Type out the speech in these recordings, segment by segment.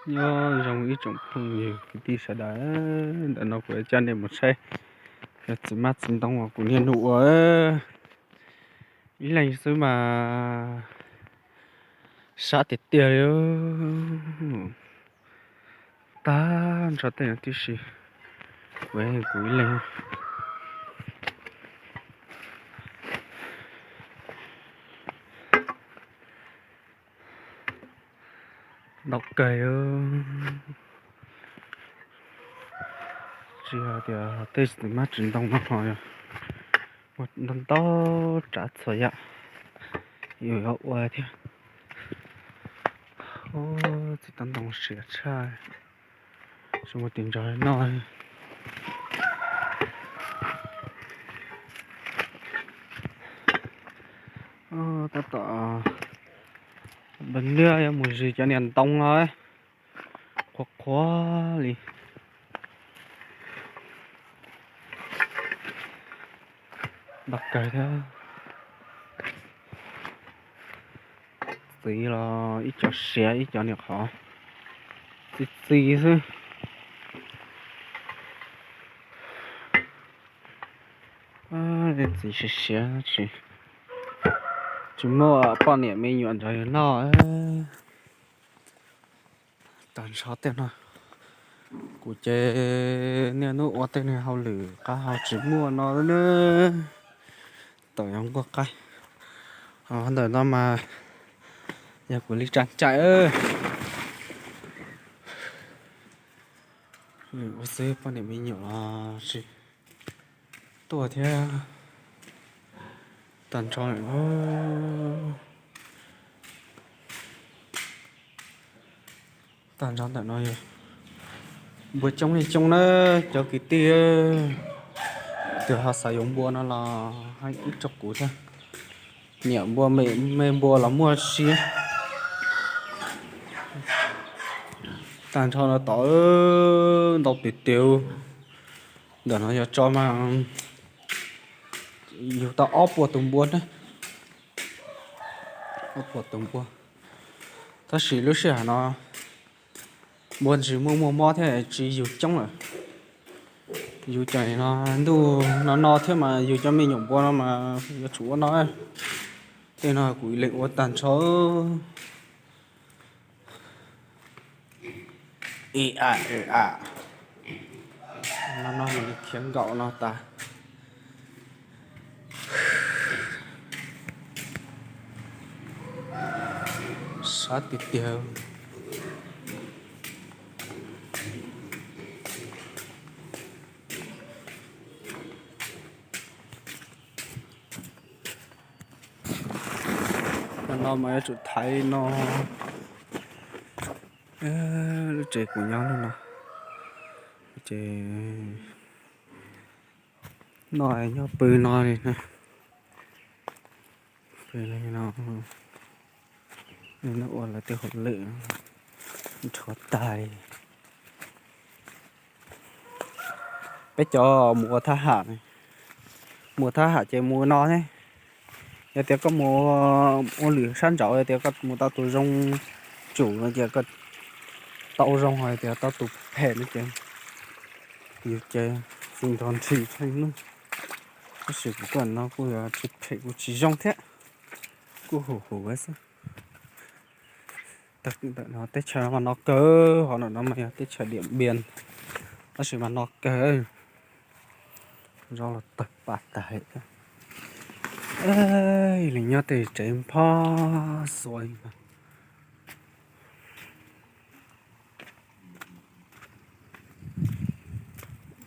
Nyob zoo ib tsoom phooj ywg kwv tij sawv daws, ntawm no kuv coj nej mus saib cov txiv hmab txiv ntoo uas kuv niaj hnub ua ib leeg xwb mas sab tiag tiag li. Tag nrho tej no tib si, kuv ib leeg. Ntau kawg, tsis hais tias tej txiv hmab txiv ntoo no ho ntau ntau tsav txhua yam yus yuav ua thiab. Txiv hmab ntoo siav tshaj, tsis muaj tis ntsa noj. Tab tom npawg Liab yuav mus zis cov niag ntoo no, qhuav qhuav li. Ntau kawg thiab. Txiv los ib co siav ib co niam qhov txi txiv xwb. Txiv siav siav tsis, tsis muaj poj niam me nyuam nrog yus noj. Tag nrho tej no, kuv ces niaj hnub ua tej niag hauj lwm qab hau tsis muaj no na. Tau yuav nquag qaib, ho ntawm no mas yog kuv li tsa cai ua xwb, poj niam me nyuam los tsis tuaj thiab. Tag nrho lawm. Tag nrho ntawm no yog npua coob li coob na cov kwv tij. Tus ho xav yuav npua no los hais ib tsoom kuv thiab. Nyiam npua me npua los muaj siab. Tag nrho no tod ntau tiag tiag. Ntawm no yog tso mas yug tau ob puas tus npua na. Ob puas tus npua. Tab sis lub sij hawm no npua ntsis muaj muaj mob thiab tsis yug coob lawm. Yug cov no ntuj no no thiab mas yug cov me nyuam npua no mas yuav tsum ua no. Tej no kuv leej ua tag nrho. Ib a, ib a. No no mus li khiav nkaum no tas. Sab tiag tiag. No no mas yuav tsum thaiv no. Lub tsev kuv nyob no, ces no nyob pw no li na. Pw li no, no ua lawv tej hauj lwm nrho tag li. Peb cov mus ua thab ham, mus ua thab ham ces mus ua no thiab. Yog tias koj mus ua lwm sab nraud, yog tias koj mus tau tus zoo tsum no ces koj tau zoo, ho yog tias tau tus phem no ces yus ces tsis nrog nrhi tshaj hnub. Tab sis kuv tuaj no kuj yog tsis phem kuj tsis zoo thiab, kuj huv huv xwb. Ntawm no teb chaws mas no kawg, ho ntawm no mas yog teb chaws Điện Biên, tab sis mas no kawg. Zoo los tawg pa tag li. Leej nyob tej tsev nphob xuav li no.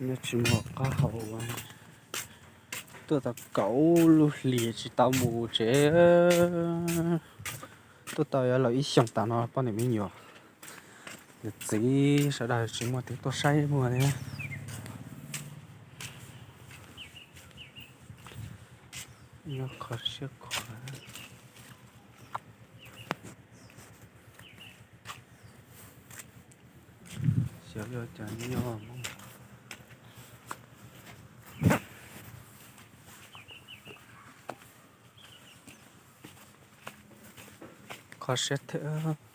Nyob tsis muaj qab hau, tuaj tau kaum lub hlis tsis tau mus tsev. Tuaj tau yuav luag ib xyoos tas no poj niam me nyuam, niam txiv sawv daws tsis muaj tus tuaj saib muag thiab. Nyob kho siab kho, xyov yog cov nyob. Kho siab thiab.